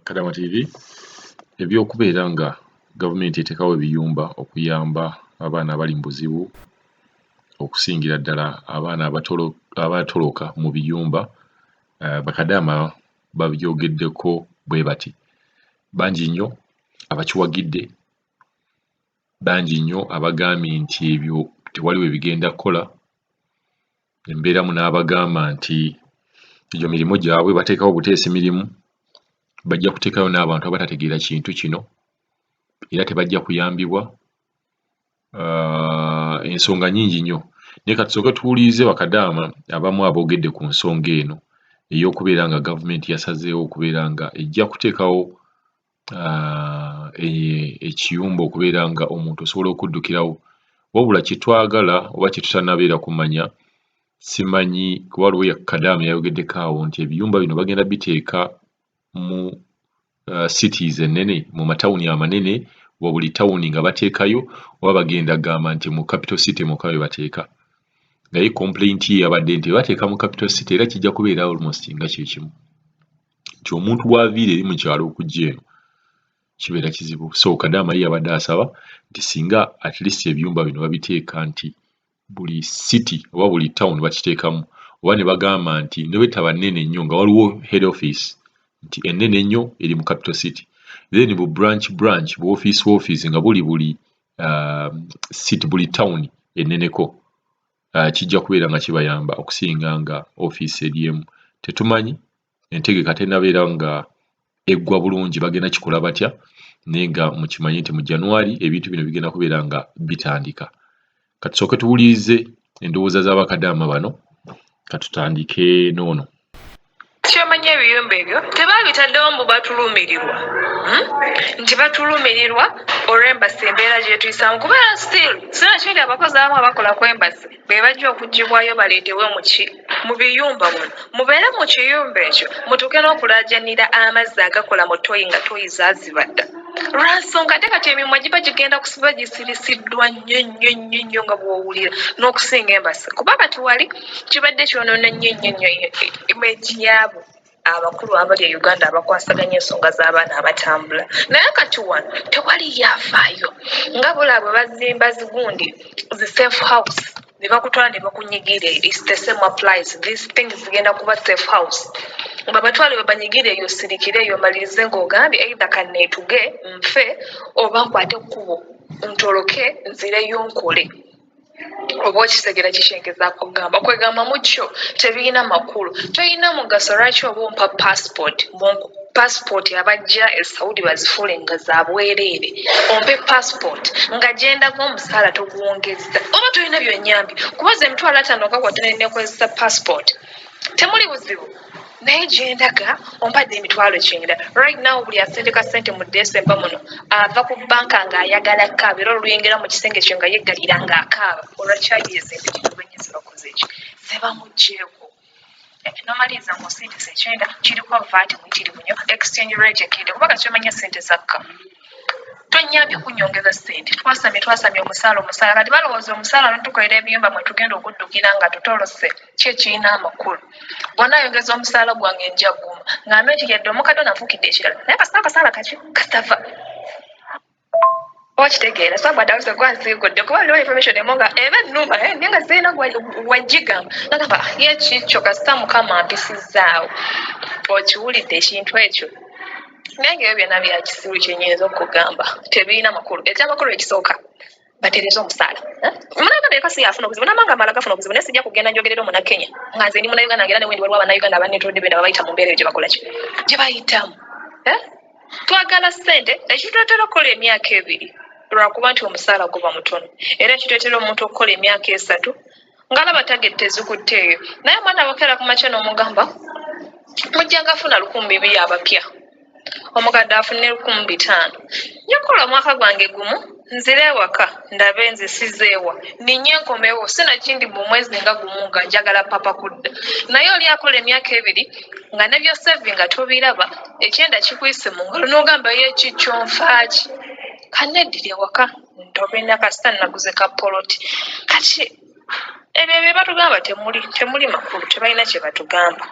Kadama TV, ebyokubeera nga gavumenti eteekawo ebiyumba okuyamba abaana abali mu buzibu, okusingira ddala abaana abatoloka mu biyumba, bakadaama babyogeddeko bwe bati. Bangi nnyo abakiwagidde, bangi nnyo abagambye nti ebyo tewali we bigenda kukola, embeeramu n'abagamba nti egyo mirimu gyabwe, bateekawo buteesi mirimu, bajja kuteekayo n'abantu abatategeera kintu kino era tebajja kuyambibwa. Ensonga nnyingi nnyo, naye ka tusooke tuwulirize bakadaama abamu aboogedde ku nsonga eno ey'okubeera nga gavumenti yasazeewo okubeera nga ejja kuteekawo ekiyumba okubeera nga omuntu osobola okuddukirawo. Wabula kye twagala oba kye tutannabeera kumanya, simanyi kuba waliwo kadaama yayogeddeko awo nti ebiyumba bino bagenda biteeka mu cities ennene, mu matawuni amanene, wa buli tawuni nga bateekayo, oba bagenda gamba nti mu capital city mwokka we bateeka. Naye complaint ye yabadde nti bateeka mu capital city era kijja kubeera almost nga kye kimu, nti omuntu bw'aviira eri mu kyalo okujja eno kibeera kizibu. So kadaama ye yabadde asaba nti singa at least ebiyumba bino babiteeka nti buli city oba buli town bakiteekamu, oba ne bagamba nti ne bwetaba nnene nnyo nga waliwo head office, nti ennene ennyo eri mu capital city, then bu branch branch, bu office office nga buli buli city, buli town enneneko, kijja kubeera nga kibayamba okusinga nga ofiisi eri emu. Tetumanyi, entegeka tennabeera nga eggwa bulungi bagenda kikola batya, naye nga mukimanye nti mu January ebintu bino bigenda kubeera nga bitandika. Katusooke tuwulirize endowooza z'abakadaama bano, katutandike n'ono. Kyomanyi, ebiyumba ebyo tebabitaddewo mbu batulumirirwa, Nti batulumirirwa olw'embassy embeera gyetuyisaamu, kuba still sinakindi abakozi abamu abakola ku embassy be bajja okugibwayo baleetebwe muki mu biyumba muno, mubeere mu kiyumba ekyo, mutuuke n'okulajanira amazzi agakola mu toilet nga toilet zaazibadda lwansonga. Ate kati emimwa giba gigenda kusiba gisirisiddwa nnyo nnyo nnyo nnyo nga bw'owulira n'okusinga embassy, kuba kati wali kibadde kyonoona nnyo nnyo nnyo image yaabo abakulu abali e Uganda abakwasaganya ensonga z'abaana abatambula. Naye kati wano tewali yaafaayo nga bulaba bwe bazimba zigundi zi safe house ne bakutwala ne bakunyigira. It's the same applies. These things zigenda kuba safe house, babatwale babanyigire eyo, sirikire eyo, malirize ng'ogambye either kanneetuge nfe oba nkwate ekkubo ntoloke nzireyo nkole. Oba okitegeera kikyengezaako kugamba? Kwegamba mu kyo tebirina makulu, toyina mugaso. Lwaki oba ompa passport? Passport abajja e Saudi bazifuule nga za bwereere, ompe passport nga gyendaga omusaala togwongezza oba tolina byonyambye, kubaza 500,000 gakwata nenekozesa passport, temuli buzibu. Naye gyendaga ompadde 90,000. Right now buli asindika ssente mu December muno ava ku banka ng'ayagala kaaba, era oluyingira mu kisenge kyo nga yeggalira ng'akaaba olwa charges empitirivu ennyo zebakoze eki zebamuggyeeko. Nomaliriza ng'osindisa ekyenda kiriko VAT muyitirivu nnyo, exchange rate ekende, kuba kati omanya ssente zakka. Tonyambye kunyongeza ssente. Twasamye, twasamye omusaala, omusaala. Kati balowooza omusaala notukolera ebiyumba mwe tugenda okuddukira nga tutolose ki ekirina amakulu? Bw'onaayongeza omusaala gwange nja guma ngambe nti yadde omukadde onafuukidde ekirala, naye kasita akasaala kaki kasitava okitegeera. Sabadawuse gwansiigudde kuba waliwo information emu nga eba ennuma, naye nga sirina wagigamba, nagamba ye kikyo kasita Mukama mpisizaawo. Okiwulidde ekintu ekyo? Naye nga ebyo byonna bya kisiru. Kyenyinza okugamba tebirina makulu. Ekyamakulu ekisooka, batereze omusaala. Munauganda yeka si yafuna obuzibu, namanga amala gafuna obuzibu, naye sijja kugenda njogerera omunakenya nga nze ndi Munauganda, ngera newendi waliwo Abannayuganda abanetolodde benda babayita mu mbeera eyo gye bakola ki gye bayitamu, eh? Twagala ssente. Ekituleetera okukola emyaka 2 lwakuba nti omusaala guba mutono, era ekituleetera omuntu okukola emyaka 3 ng'alaba target tezikutte eyo. Naye omwana bakeera ku makya n'omugamba mujjanga afuna 2,000, abapya, omukadde afune 1,500, nja kukola omwaka gwange gumu nzire ewaka ndabe nzisizeewa ninye nkomewo, sinakindi mu mwezi nga gumu nga njagala papa kudda. Naye oli akola emyaka 2 nga ne byosevinga tobiraba, ekyenda kikuyise mu ngalo n'ogamba ye kikyo nfaaki, kaneddire ewaka ntobena kasita naguze ka poloti. Kati ebyo bye batugamba temuli, temuli makulu, tebalina kye batugamba,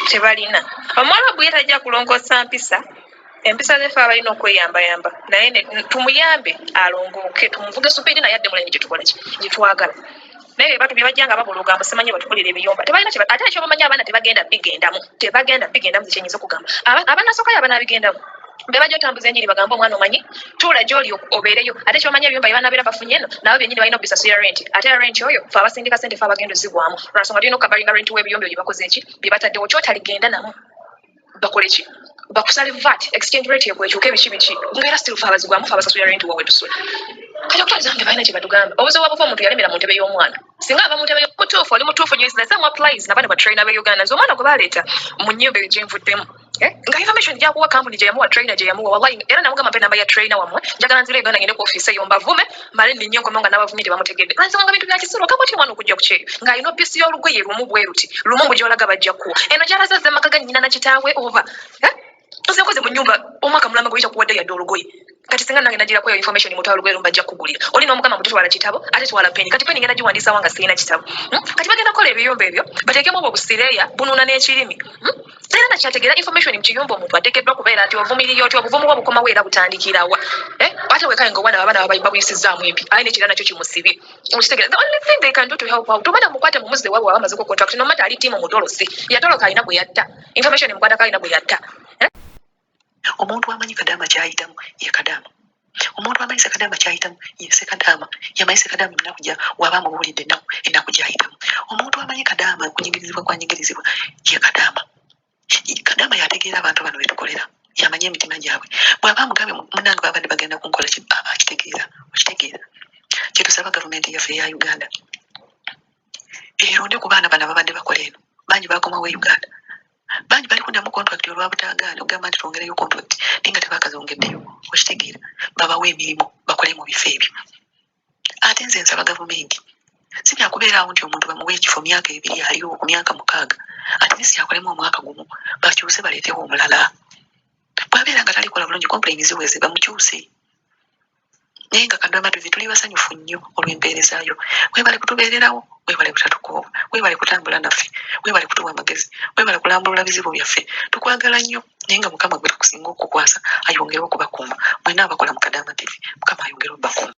tebalina. Omuwalabu ye tajja kulongoosa mpisa. Empisa zeffe abalina okweyambayamba naye tumuyambe alongooke, tumuvuge supiidi naye adde mulanyi gyetukola ki gyetwagala. Naye bebatu byebajja nga babologa mbu simanyi batukolera ebiyumba, tebalina kye ate ekyobamanyi abaana tebagenda bigendamu, tebagenda bigendamu. Kyenyinza okugamba abanasookayo abanaabigendamu bebajja otambuza enjiri, bagambe omwana omanyi tuula gy'oli obeereyo. Ate kyomanyi ebiyumba bye banabeera bafunye eno nabo byennyini balina obisasulira rent, ate era rent oyo fe abasindika sente fe abagenda ozigwamu, lwansonga tulina okucoveringa rent w'ebiyumba ebyo bye bakoze eki bye bataddewo. Kyotaligenda namu bakole ki, bakusale VAT, exchange rate ekwekyuka, ebiki biki, ngaera still fe abazigwamu, fe abasasulira rent wawe tusula. Kati okutwaliza nti balina kye batugamba, obuzibu bwabuva omuntu yalemera mu ntebe y'omwana. Singa ava mu ntebe mutuufu, oli mutuufu nnyo. The same applies nabano ba trainer b'e Uganda. Nze omwana gwe baleeta mu nnyumba eyo gye nvuddemu, nga information gyakuwa kampuni gye yamuwa, trainer gye yamuwa, wallahi era namugamba mpe namba ya trainer wammwe, njagala nzire Uganda ngende ku office eyo mbavume, male nninye nkomewo nga n'abavumye tebamutegedde. Lwansonga nga bintu bya kisiru. Ogamba otya omwana okujja ku kyeyo ng'alina opiece y'olugoye lumu bwe luti lumu mbu gy'olaga bajja kuwa eno gy'alaze azze maka ga nnyina na kitaawe oba, eh? Nze nkoze mu nnyumba omwaka mulamba gwe kuwadde yadde olugoye. Kati singa nange nagirako eyo information, mutwala olugoye lumu bajja kukugulira, oli n'omugamba mbu tutwala kitabo ate twala peni. Kati peni ngenda giwandiisawa nga sirina kitabo, Kati bagenda kukola ebiyumba ebyo bateekemu obwo busireeya bunuuna n'ekirimi, Era nakyategeera information mu kiyumba omuntu ateekeddwa kubeera nti ovumirira otya, obuvumu bwo bukomawo era butandikirawa, eh? Ate wekaye nga obwana abaana babuyisizaamu empi aye n'ekirala nakyo kimusibye, okitegeera? The only thing they can do to help out, omwana mukwate mumuzze waabwe waba amazeko contract, no matter ali tiimu mutolosi yatoloka alina gwe yatta, information emukwatako alina gwe yatta, eh? Omuntu amanyi Kadaama kyayitamu ye Kadaama. Omuntu amanyi Sekadaama kyayitamu ye Sekadaama. Yamanyi Sekadaama ennaku gya waba amubuulidde ennaku gyayitamu. Omuntu amanyi Kadaama okunyigirizibwa kwanyigirizibwa ye Kadaama. Kadaama yategeera abantu bano betukolera, yamanyi emitima gyabwe. Bw'aba amugambye munnange babadde bagenda kunkola ki, aba akitegeera, okitegeera. Kyetusaba gavumenti yaffe eya Uganda eronde ku baana bano ababadde bakola eno. Bangi bakomawo e Uganda, bangi bali kuddamu contract olwabutagaana okugamba nti twongereyo contract naye nga tebakazongeddeyo, okitegeera. Babawe emirimu bakole mu bifo ebyo. Ate nze nsaba gavumenti, si byakubeeraawo nti omuntu bamuwe ekifo myaka 2 aliwo ku myaka 6, at least akolemu omwaka gumu, bakyuse baleetewo omulala. Bw'abeera nga talikola bulungi, complain ziweze, bamukyuse. Naye nga Kadaama TV, tuli basanyufu nnyo olw'empeerezaayo. Weebale kutubeererawo, weebale butatukoowa, weebale kutambula naffe, weebale kutuwa amagezi, weebale kulambulula bizibu byaffe. Tukwagala nnyo, naye nga Mukama gwe tukusinga okukwasa ayongere okubakuuma mwenna abakola mu Kadaama TV. Mukama ayongere okubakuuma.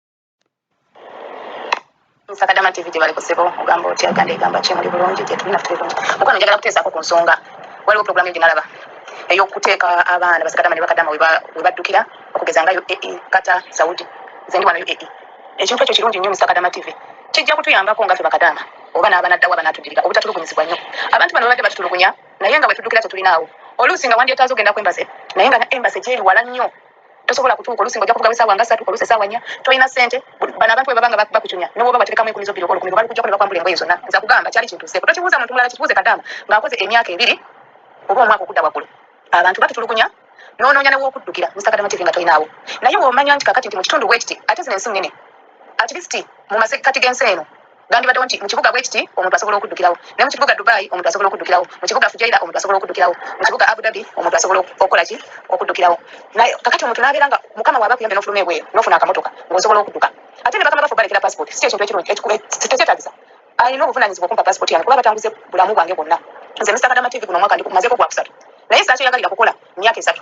Sakadama TV gye bali kusebo, ogamba otya? Uganda egamba ki? Muli bulungi? Gye tuli naffe tuli bulungi. Mukwano, njagala kuteesaako ku nsonga. Waliwo puroguramu gye nalaba ey'okuteeka abaana basekadama ne bakadama we baddukira, okugeza nga UAE, Qatar, Saudi. Nze ndi wano UAE. Ekintu ekyo kirungi nnyo, Mr Kadama TV, kijja kutuyambako nga ffe bakadama oba n'abanaddawo abanaatuddirira obutatulugunyizibwa nnyo. Abantu bano babadde batutulugunya, naye nga bwe tuddukira tetulinaawo. Oluusi nga wandyetaaze ogenda ku embassy, naye nga embassy gyeri wala nnyo, tosobola kutuuka. Oluusi ng'ojja kuvuga essaawa nga 3, oluusi essaawa 4, tolina ssente. Bano abantu bwe baba nga bakucunya, ne bw'oba waterekamu enkumi zo bbiri oba 1000, balikuggyako ne bakwambula engoye zonna. Nze akugamba kyali kintuuseeko. Tokibuuza muntu mulala, kibuuze Kadaama ng'akoze emyaka 2 oba omwaka okudda waggulu. Abantu batutulugunya, n'onoonya ne w'okuddukira, Mr Kadama TV, nga tolinaawo. Naye bw'omanya nti kakati nti mu kitundu bwe kiti, ate zino ensi nnene, at least mu masekkati g'ensi eno gandibaddewo nti mu kibuga bwe kiti omuntu asobola okuddukirawo, ne mu kibuga Dubai omuntu asobola okuddukirawo, mu kibuga Fujairah omuntu asobola okuddukirawo, mu kibuga Abu Dhabi omuntu asobola okukola ki, okuddukirawo. Naye kakati omuntu n'abeera nga Mukama bw'aba akuyambye n'ofuluma ebweru n'ofuna akamotoka ng'osobola okudduka, ate ne bakama baffe balekera passport, si ekintu ekirungi, tekyetaagisa. Alina obuvunaanyizibwa okumpa passport yange kuba batambuze bulamu bwange bwonna. Nze Mr Kadama TV, guno omwaka ndi mazeeko gwakusatu, naye saakyeyagalira kukola myaka 3,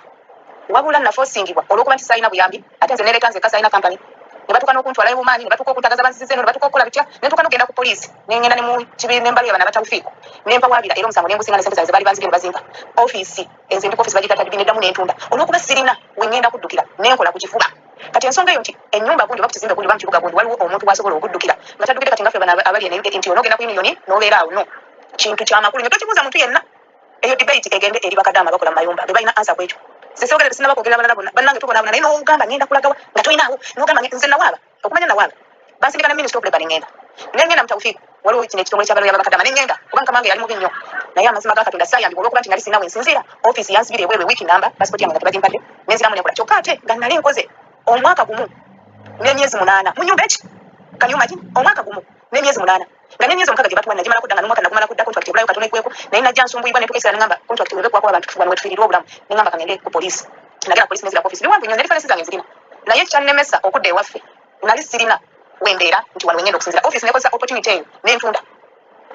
wabula nafoosingibwa olw'okuba nti saalina buyambi. Ate nze nereeta nzekka, saalina kampani, ne batuuka n'okuntwalayo bumaanyi, ne batuuka okuntagaza banziziza eno, ne batuuka okukola bitya, ne ntuuka n'okugenda ku poliisi, ne ngenda ne mu kibiina n'embaluya bano abatawufiiko, ne mpawaabira era omusango ne ngusinga, ne sente zange ze baali banzibye ne bazimpa. Ofiisi enze ndi ku ofiisi bagiyita Tadbi, neddamu n'entunda olw'okuba sirina we ngenda kuddukira, ne nkola ku kifuba. Kati ensonga eyo nti ennyumba gundi oba ku kizimbe gundi oba mu kibuga gundi waliwo omuntu w'asobola okuddukira nga taddukidde, kati nga ffe bano abali eno nti onoogenda ku union n'obeera awo, no kintu kyamakulu nnyo. Tokibuuza muntu yenna. Eyo debate egende eri bakadaama abakola mu mayumba, be balina answer ku ekyo. Nze soogere, sinaba kwogera balala bonna. Bannange, tubonaabona, naye n'ogamba ngenda kulagawa nga tolinaawo, n'ogamba nze nawaaba okumanya nawaaba, bansindika ne Ministry of Labor, ne ngenda mu Tawfiq, waliwo kino ekitongole ky'abaloya babakadama, ne ngenda kuba mukama wange yali mubi nnyo. Naye amazima ga Katonda, saayambibwa olw'okuba nti nali sirina we nsinziira. Ofiisi yansibira ebweru ewiiki namba, passport yange nga tebagimpadde, nenziramu nenkola. Kyokka ate nga nali nkoze omwaka gumu n'emyezi 8 mu nyumba eki. Can you imagine, omwaka gumu n'emyezi 8, nga n'emyezi 6 gye batuwa nagimala kudda, nga n'omwaka nagumala kudda, contract ebulayo katono eggweko. Naye najja nsumbuyibwa, ne tukeesera, ne ngamba contract webe kwako abantu wano wetufiirirwa obulamu, ne ngamba kangende ku poliisi. Nagenda ku poliisi, nenzira ku ofiisi, biwanvu nnyo, ne reference zange nzirina, naye kyannemesa okudda ewaffe, nali sirina wembeera nti wano wengenda okusinzira. Office nekozesa opportunity eyo nentunda.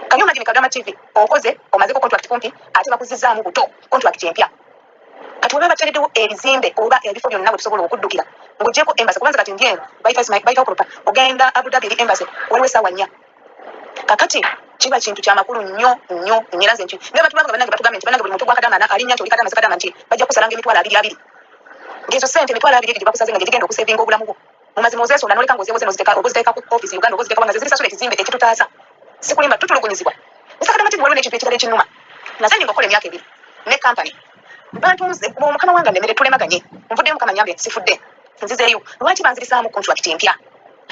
Can you imagine, Kadama TV, okoze omazeko contract kumpi, ate bakuzizaamu buto contract empya. Kati Kati webaba bateereddewo ebizimbe oba ebifo byonna we tusobola okuddukira ng'ogyeko embassy, kubanza kati ndi eno bayitawo proper ogenda Abu Dhabi eri embassy waliwo essaawa 4. Kakati kiba kintu kya makulu nnyo nnyo nnyo, era nze nki naye abantu banga bannange batugambye nti bannange buli muntu gwa Kadama alinnya nti oli Kadama si Kadama nti bajja kukusalanga 20,000 ng'ezo ssente 20,000 gye bakusaze nga gye gigenda okusevinga obulamu bwo. Mu mazima ozeesonda n'oleka ng'ozeewoze n'oziteeka oba oziteeka ku ofiisi Uganda oba oziteeka wa nga ze zirisasula ekizimbe ekitutaasa. Sikulimba tutulugunyizibwa. Mister Kadama TV waliwo n'ekintu ekirala ekinnuma. Nasayininga okukola emyaka 2 ne kampani. Bantunze mukama wange annemere tulemaganye. Nvuddeyo Mukama annyambye sifudde. Nzizeeyo. Lwaki banzirisaamu contract mpya?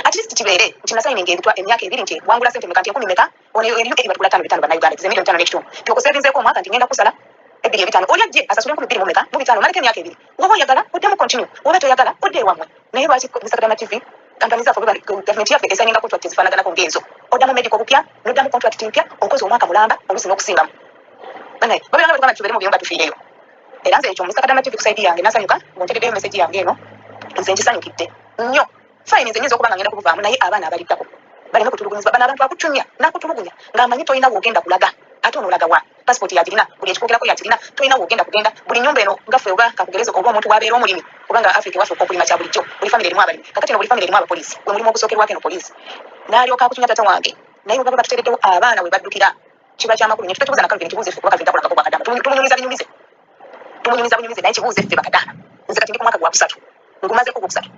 At least kibeere nti nasayininga ebitwa emyaka 2 nti wangula ssente mmeka nti enkumi mmeka ono eri UAE batugula ttaano bitaano Bannayuganda ze million 5.5 nti okusevinzeeko omwaka nti ngenda kukusala 2,500 oli ajje asasule 2,500 omaleko emyaka 2 woba oyagala oddemu continue woba toyagala odde ewammwe. Naye lwaki Mister Kadama TV kampani zaffe oba gavumenti yaffe esayininga contract ezifaanaganako ng'ezo oddamu medical bupya n'oddamu contract mpya okoze omwaka mulamba oluusi n'okusingamu. Banaye babeera nga batugamba nti tubeere mu biyumba tufiireyo. Era nze ekyo Mister Kadama TV ku side yange nasanyuka ng'ontereddeyo message yange eno nze nkisanyukidde nnyo. Fine nze nnyinza okuba nga ngenda kubuvaamu naye abaana abaliddako baleme kutulugunyizibwa. Bano abantu akucunya n'akutulugunya ng'amanyi tolina w'ogenda kulaga ate onoolaga wa? Passport yagirina, buli ekikwogerako yakirina, tolina w'ogenda kugenda. Buli nnyumba eno nga ffe oba kakugereze oba omuntu w'abeera omulimi kubanga Africa ewaffe okulima kya bulijjo buli famire erimu abalimi. Kakati eno buli famire erimu abapoliisi gwe mulimu ogusookerwako eno poliisi n'alyoka akucunya taata wange. Naye bwe baba batuteereddewo abaana we baddukira kiba kya makulu nnyo. Tutekibuuza na Calvin kibuuze ffe kuba Calvin takolangako bwa Kadaama tumunyumiza binyumize tumunyumiza bunyumize naye kibuuze ffe bakadaama. Nze kati ndi ku mwaka gwa kusatu ngumazeeko ogwokusatu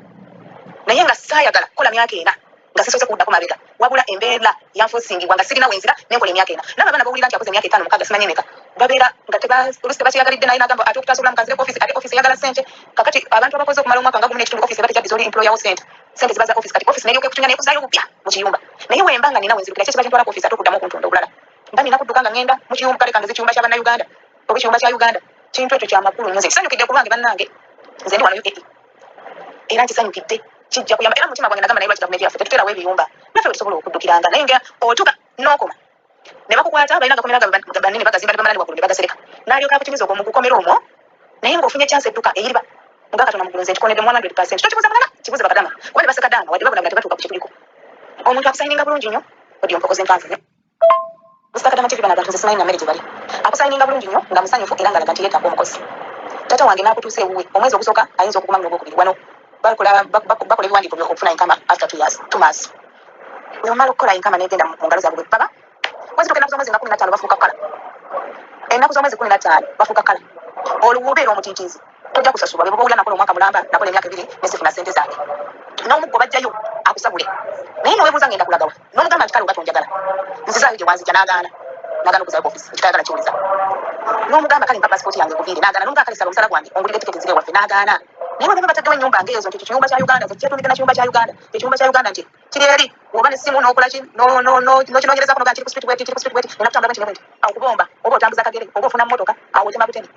naye nga saayagala kukola myaka 4 nga sisoose kuddako mabega wabula embeera yanfosingibwa nga sirina wenzira ne nkola emyaka 4. N'abo abaana b'owulira nti akoze emyaka 5 6 simanyi emeka babeera nga oluusi tebakyeyagalidde naye n'agamba ate okutaasa obulamu kanzire ku ofiisi ate ofiisi eyagala ssente. Kakati abantu abakoze okumala omwaka nga gumu n'ekitundu ofiisi eba tekyaddiza oli employer wo ssente ssente ziba za ofiisi kati ofiisi n'eryoka ekutunya n'ekuzaayo bupya mu kiyumba. Naye wemba nga nina wenzirukira ki ekiba kintwala ku ofiisi ate okuddamu okuntunda obulala mba nina kudduka nga ngenda mu kiyumba kale kangeze kiyumba kya Bannayuganda oba ekiyumba kya Uganda. Kintu ekyo kya makulu nnyo nze nkisanyukidde ku lwange bannange nze ndi wano UAE era nkisanyukidde kijja kuyamba era mu mutima gwange nagamba naye lwaki gavumenti yaffe tetuteerawo ebiyumba naffe we tusobola okuddukiranga naye nga otuuka n'okoma ne bakukwata balina agakomera gaabwe banene bagazimba ne bamala ne waggulu ne bagasereka n'alyoka akutumiza ogwo mu gukomera omwo naye ng'ofunye chance edduka eyiriba nga Katonda muggulu nze nkikonedde mu 100% tokibuuza mulala kibuuze bakadama kuba ne basekadaama wadde babonabona tebatuuka ku kyetuliko omuntu akusayininga bulungi nnyo odiyo mpokoze mpanvu nnyo. Mister Kadama TV bano abantu nze simanyi na mmere gye balya. Akusayininga bulungi nnyo nga musanyufu era ng'alaga nti yeetaaga omukozi. Taata wange n'akutuusa ewuwe omwezi ogusooka ayinza okugumamu n'ogwokubiri wano bakola bakola ebiwandiiko byo okufuna inkama after 2 years 2 months. Bwe bamala okukola inkama n'egenda mu ngalo zaabwe bwe baba wezituuka ennaku z'omwezi nga 15 bafuuka kkala. Ennaku z'omwezi 15 bafuuka kkala. Olwo bw'obeera omutiitiizi tojja kusasulwa bwe bw'owulira nakola omwaka mulamba nakola emyaka 2 ne sifuna ssente zange. N'omuggo bajjayo akusabule naye ne weebuuza ngenda kulagawa n'omugamba nti kale oba tonjagala nzizaayo gye wanzija n'agaana n'agaana okuzaayo ku ofiisi nti tayagala kiwuliza n'omugamba kale mpa passport yange nkuviire n'agaana n'omugamba kale saba omusala gwange ongulire tiketi nzire ewaffe n'agaana. Naye bwe baba bataddewo ennyumba ng'ezo nti ekyo kiyumba kya Uganda nze kyetuumidde na kiyumba kya Uganda ekiyumba kya Uganda nti kiri eri bw'oba n'essimu n'okola ki n'okinoonyerezaako n'ogamba kiri ku street bweti kiri ku street bweti olina kutambula bwenti ne bwenti awo kubomba oba otambuza kagere oba ofuna mmotoka awo otema butemi.